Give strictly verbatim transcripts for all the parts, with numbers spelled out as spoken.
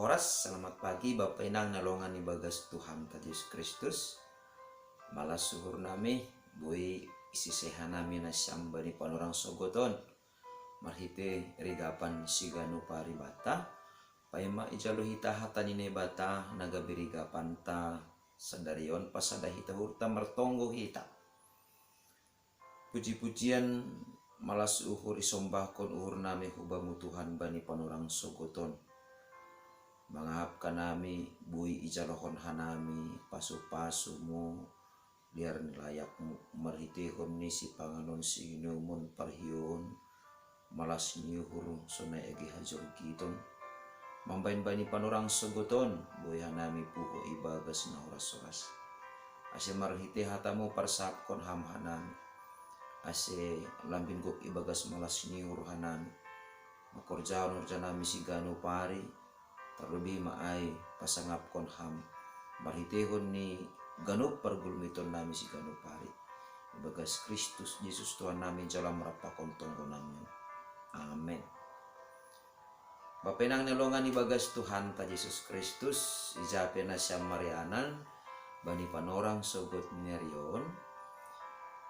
Horas, selamat pagi Bapa Inang na longan ibagas Tuhanta Jesus Kristus. Malas uhur nami, boi isiseha nami nasiam bani panorang sogot on. Marhite rigapan siganup ari banta, paima ijalo hita hata ni Naibata na gabe rigapanta sadari on, pasada hita uhurta, martonggo hita. Puji-pujian, malas uhur isombahkon uhur nami hu Bamu Tuhan bani panorang sogot on. Mangahap hanami, boi ijalohon hanami pasu-pasuMu, liar ni layakMu, marhitehon ni sipanganon, siinumon, parhioon, malas ni uhur, sonai age hajorgiton, mambahen bani panorang sogot on, boi hanami puho ibagas na horas-horas. Ase marhite hataMu parsahapkon Ham hanami, ase lambin gok ibagas malas ni uhur hanami, mangkorjahon horja nami siganup ari, tarlobi ma ai pasangapkon Ham, marhitehon ni ganup pargulmiton nami siganup ari. Ibagas Kristus Jesus Tuhan nami, jala marampakon tonggo nami. Amen. Bapa Inang na longan ibagas Tuhanta Jesus Kristus, ija pe nasiam marianan bani panorang sogot ni ari on.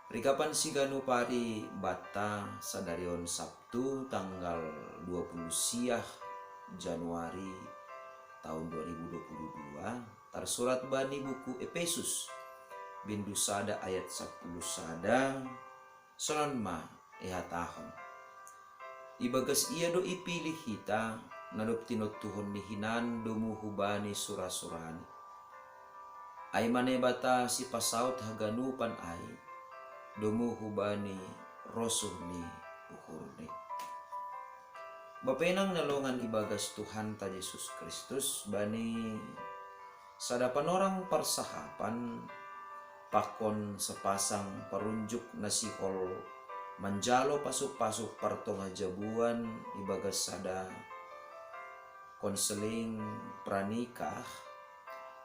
Rigapan siganup ari banta sadari on Sabtu tanggal dua puluh sia Januari tahun dua ribu dua puluh dua, tarsurat bani buku Epesus, bindu sada ayat sapuluh sada, sonon ma ihatahon: Ibagas Ia do ipilih hita, na dob tinontuhon ni hinan domu hubani sura-suraNi. Ai ma Naibata sipasaut haganupan ai, domu hubani rosuh ni uhurNi. Bapa Inang na longan ibagas Tuhanta Jesus Kristus, bani sada panorang parsahapan, pakon sapasang parunjuk na sihol manjalo pasu-pasu partongah jabuan ibagas sada konseling pranikah,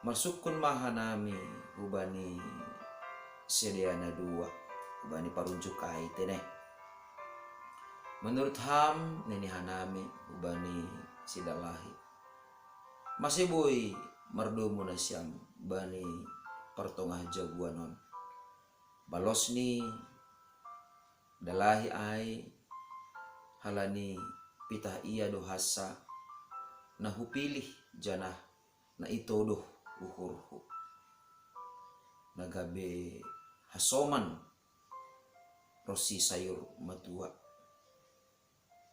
marsungkun ma hanami hubani sidea na dua, hubani parunjuk ai tene. Menurut Ham, nini hanami hubani sidalahi, mase boi mardomu nasiam bani partongah jabuan on? Balos ni dalahi ai: Halani pitah ia do hansa na hupilih janah na itodoh uhurhu, na gabe hasoman ronsi sayur matua.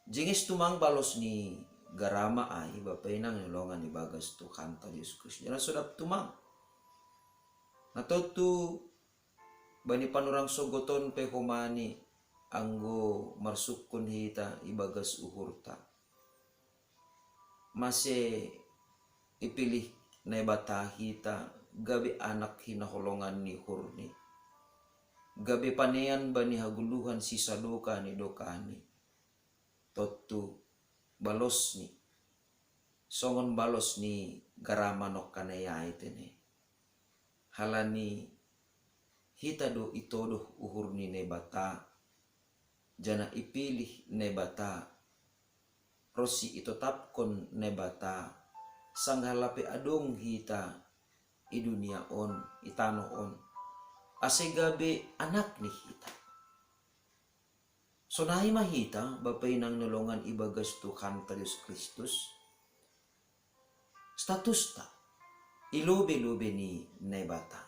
Jenges tumang balos ni garama ai, Bapa Inang na longan ibagas Tuhanta Jesus Kristus, janah so dap tumang. Na tontu bani panorang sogot on pe homani anggo marsungkun hita ibagas uhurta, mase ipilih Naibata hita gabe anak hinaholongan ni uhurNi, gabe panean bani hagoluhan sisadokah ni dokahni. Tontu balosni songon balos ni garama nongkan ai tene. Halani hita do itodoh uhur ni Naibata, janah ipilih Naibata, ronsi itotapkon Naibata, sanggah lape adong hita i dunia on, i tanoh on, ase gabe anakni hita. Sonai ma hita, Bapa Inang na longan ibagas Tuhanta Jesus Kristus, statusta i lobe-lobe ni Naibata.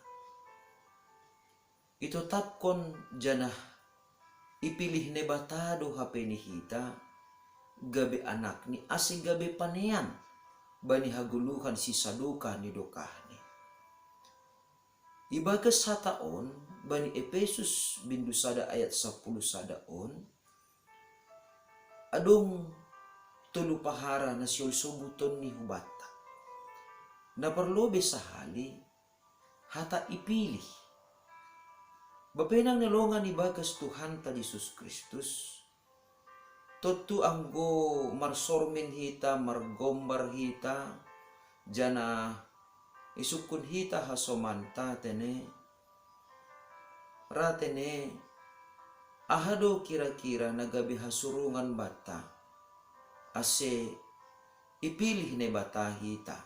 Itotapkon janah ipilih Naibata do hape ni hita gabe anakni, ase gabe panean bani hagoluhan sisadokah ni dokahni. Ibagas hata on, bani Epesus bindu sada ayat sapuluh sada on, adong tolu pahara na sihol sobuton ni hubanta. Na parlobe sahali, hata ipilih. Bapa Inang na longan ibagas Tuhanta Jesus Kristus, tontu anggo marsormin hita, margombar hita, janah isungkun hita hasomanta tene, ra tene, aha do kira-kira na gabe hasurungan banta, ase ipilih Naibata hita.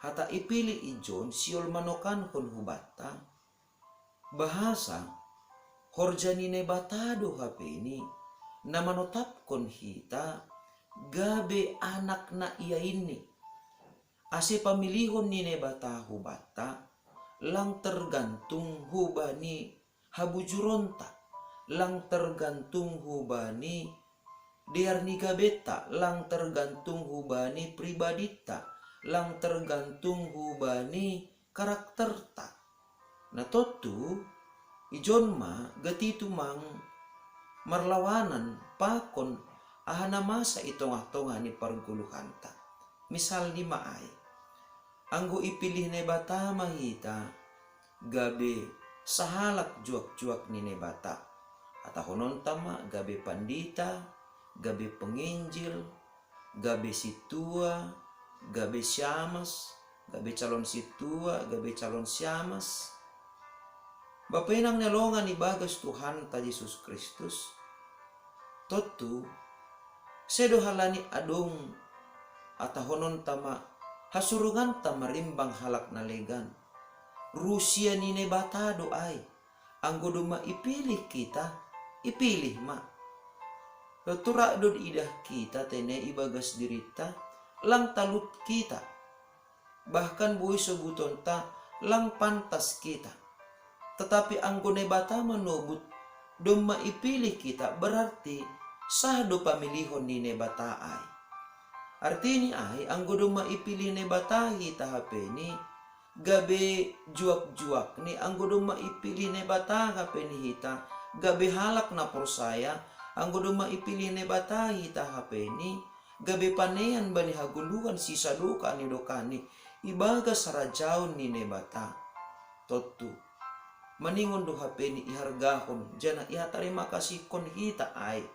Hata ipilih ijon siol manokankon hubanta, bahasa horja ni Naibata do hapeni na manotapkon hita gabe anakna ia inni. Ase pamilihon ni Naibata hubanta lang tergantung hubani habujuronta, lang tergantung hubani dear ni gabenta, lang tergantung hubani pribadita, lang tergantung hubani karakterta. Na tontu, ijon ma gati tumang marlawanan pakon aha na masa i tongah-tongah ni pargoluhanta. Misal ni ma ai, anggo ipilih Naibata ma hita gabe sahalak juak-juak ni Naibata, hatahononta ma gabe pandita, gabe penginjil, gabe sintua, gabe siamas, gabe calon sintua, gabe calon siamas. Bapa inang na longan ibagas Tuhanta Jesus Kristus, tontu sedo halani adong hatahononta ma hasurunganta marimbang halak na legan. Rusia ni Naibata do ai. Anggo domma ipilih kita, ipilih ma. Tontu rap do idah kita tene ibagas dirinta, lang talup kita. Bahkan boi sobutonta lang pantas kita. Tetapi anggo Naibata manobut, domma ipilih kita, berarti sah do pamilihon ni Naibata ai. Artini ai, anggo domma ipilih Naibata hita hapeni gabe juak-juakni, anggo domma ipilih Naibata hapeni hita gabe halak na porsaya, anggo domma ipilih Naibata hita hapeni gabe panean bani hagoluhan sisadokah ni dokahni ibagas harajaon ni Naibata. Tontu maningon do hapeni ihargahon janah ihatarima kasihkon hita ai.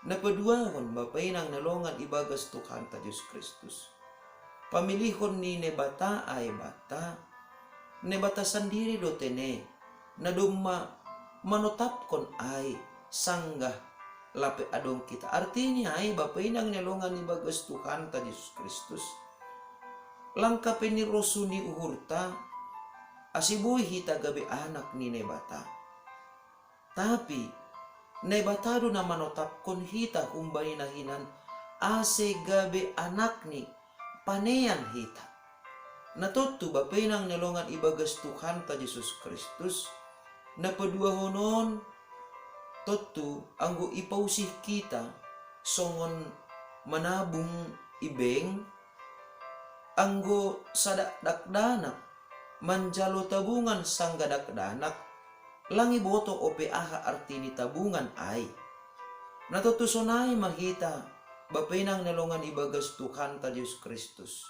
Na paduahon, bapa inang na longan ibagas Tuhanta Jesus Kristus, pamilihon ni Naibata ai banta, Naibata sandiri do tene na domma manotapkon ai sanggah lape adong kita. Artini ai, bapa inang na longan ibagas Tuhanta Jesus Kristus, lang hape ni rosu ni uhurta ase boi hita gabe anak ni Naibata. Tapi Naibata do na manotapkon hita humbani na hinan ase gabe anakni, panean hita. Na tontu, bapa inang na longan ibagas Tuhanta Jesus Kristus, na paduahon on, tontu anggo ipausih kita songon manabung i bank, anggo sada dakdanak manjalo tabungan sanggah dakdanak, lang iboto ope aha arti ni tabungan ai. Na tontu sonai ma hita, bapa inang na longan ibagas Tuhanta Jesus Kristus.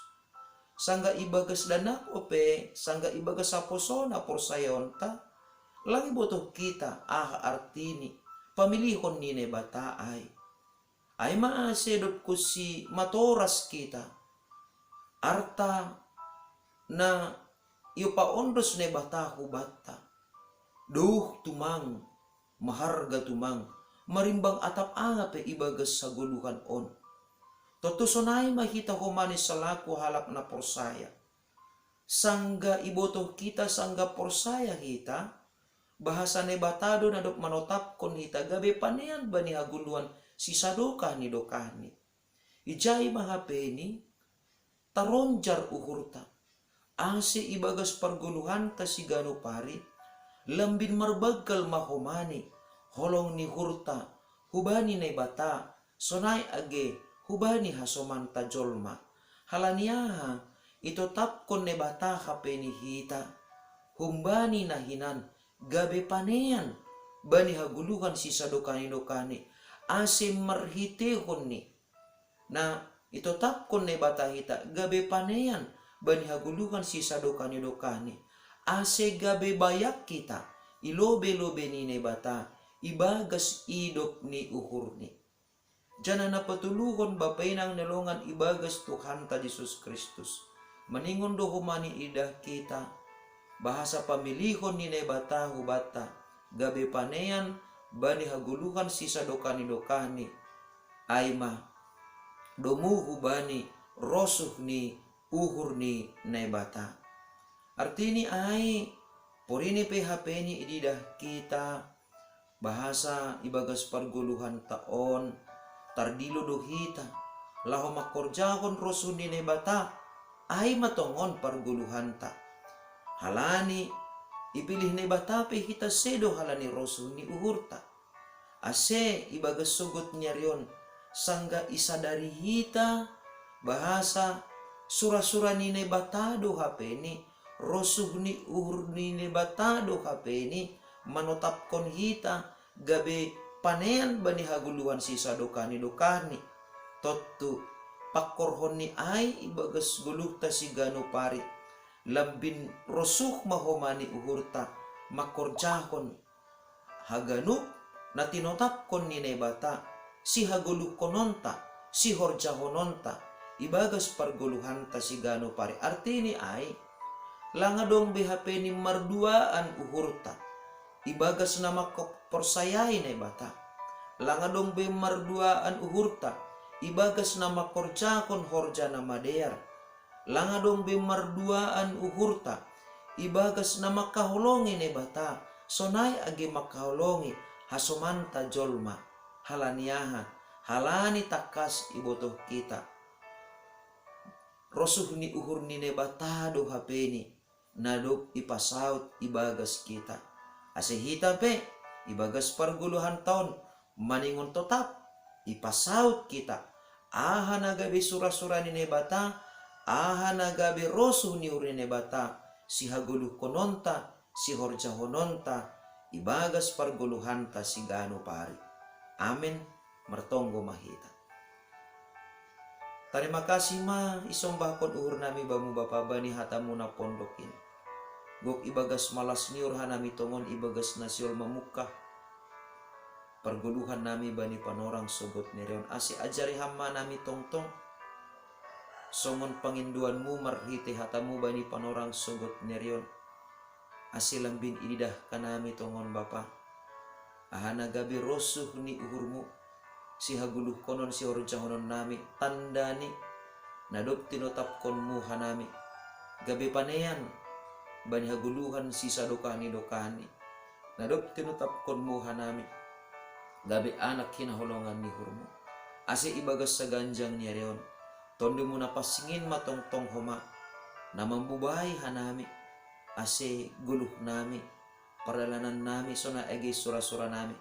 Sanggah ibagas danak ope, sanggah ibagas saposona porsayaonta, lang iboto kita aha artini pamilihon ni Naibata ai. Ai ma ase dob kunsi matoras kita, arta na iopaondos Naibata hubanta, douh tumang, maharga tumang, marimbang atap aha pe ibagas hagoluhan on. Tontu sonai ma hita homani salaku halak na porsaya. Sanggah iboto kita, sanggah porsaya hita, bahasa Naibata do na dob manotapkon hita gabe panean bani hagoluhan sisadokah ni dokahni. Ijai ma hapeni taronjar uhurta, ase ibagas pargoluhanta siganup ari, lambin marbanggal ma homani holong ni uhurta hubani Naibata, sonai age hubani hasomanta jolma. Halani aha? Itotapkon Naibata hapeni hita humbani na hinan gabe panean bani hagoluhan sisadokah ni dokahni, ase marhiteihon ni na itotapkon Naibata hita gabe panean bani hagoluhan sisadokah ni dokahni, ase gabe bayak hita i lobe-lobe ni Naibata ibagas idop ni uhurni. Janah na patoluhon, bapa inang na longan ibagas Tuhanta Jesus Kristus, maningon do homani idah kita, bahasa pamilihon ni Naibata hubanta gabe panean bani hagoluhan sisadokah ni dokahni, ai ma domu hubani rosuh ni uhur ni Naibata. Artini ai, porini pe hapeni ididah kita, bahasa ibagas pargoluhanta on, tardilo do hita, laho mangkorjahon rosuh ni Naibata, ai ma tongon pargoluhanta. Halani ipilih Naibata pe hita sedo halani rosuh ni uhurta. Ase ibagas sogot ni ari on, sangga isadari hita, bahasa sura-sura ni Naibata do hapeni, rosuh ni uhur ni Naibata do hapeni, manotapkon hita, gabe panean bani hagoluhan sisadokahni-dokahni. Tontu, pangkorhon ni ai ibagas goluhta siganup ari, lambin rosuh ma homa ni uhurta, mangkorjahon haganup na tinotapkon ni Naibata, sihagoluhkononta, sihorjahononta, ibagas pargoluhanta siganup ari. Artini ai, langa dong be hapeni marduaan uhurta, ibagas na mangkaporsayai Naibata. Langa dong be marduaan uhurta, ibagas na mangkorjahon horja na madear. Langa dong be marduaan uhurta, ibagas na mangkaholongi Naibata, sonai age mangkaholongi hasomanta jolma. Halani aha? Halani tangkas ibotoh kita, rosuh ni uhur ni Naibata do hapeni, na dob ipasaut ibagas kita. Ase hita pe, ibagas pargoluhanta on, maningon totap, ipasaut kita, aha na gabe sura-sura ni Naibata, aha na gabe rosuh ni uhur ni Naibata, sihagoluhkononta, sihorjahononta, ibagas pargoluhanta siganup ari. Amen. Martonggo ma hita. Tarima kasih ma isombahkon uhur nami Bamu Bapa bani hatamu na pondok in. Gok ibagas malas ni uhur hanami tongon ibagas na sihol mamungkah pargoluhan nami bani panorang sogot ni ari on, ase ajari Ham ma nami tongtong songon pangindoanmu marhite hatamu bani panorang sogot ni ari on. Ase lambin ididah hanami tongon Bapa, aha na gabe rosuh ni uhurmu, sihagoluhkonon sihorjahonon nami, tanda ni na dob tinotapkonmu hanami, gabe panean bani hagoluhan sisadokahni-dokahni, na dob tinotapkonmu hanami, gabe anak hinaholongan ni uhurmu. Ase ibagas saganjang ni ari on, Tondimu na pansing in ma tongtong homa, na mambubai hanami, ase goluh nami, pardalanan nami sonai age sura-sura nami,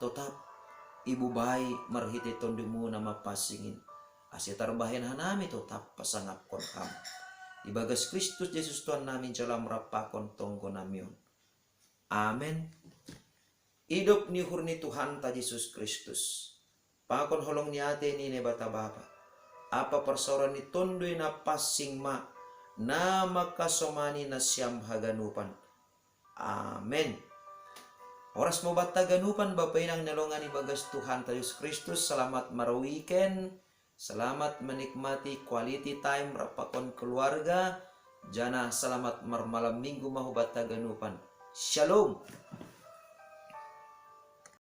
totap ibubai marhite Tondimu na mapansing in, ase tarbahen hanami totap pasangapkon Ham. Ibagas Kristus Jesus Tuhan nami jala am rap pakon tonggo nami on. Amen. Idop ni uhur ni Tuhanta Jesus Kristus, pakon holong ni ate ni Naibata Bapa, ampa parsaoran ni Tonduy Napansing ma, na mangkasomani nasiam haganupan. Amen. Horas ma banta haganupan, Bapa Inang na hinaholongan ibagas Tuhanta Jesus Kristus. Selamat marweekend. Selamat menikmati quality time rap pakon keluarga. Janah selamat marmalam minggu ma hubanta haganupan. Shalom.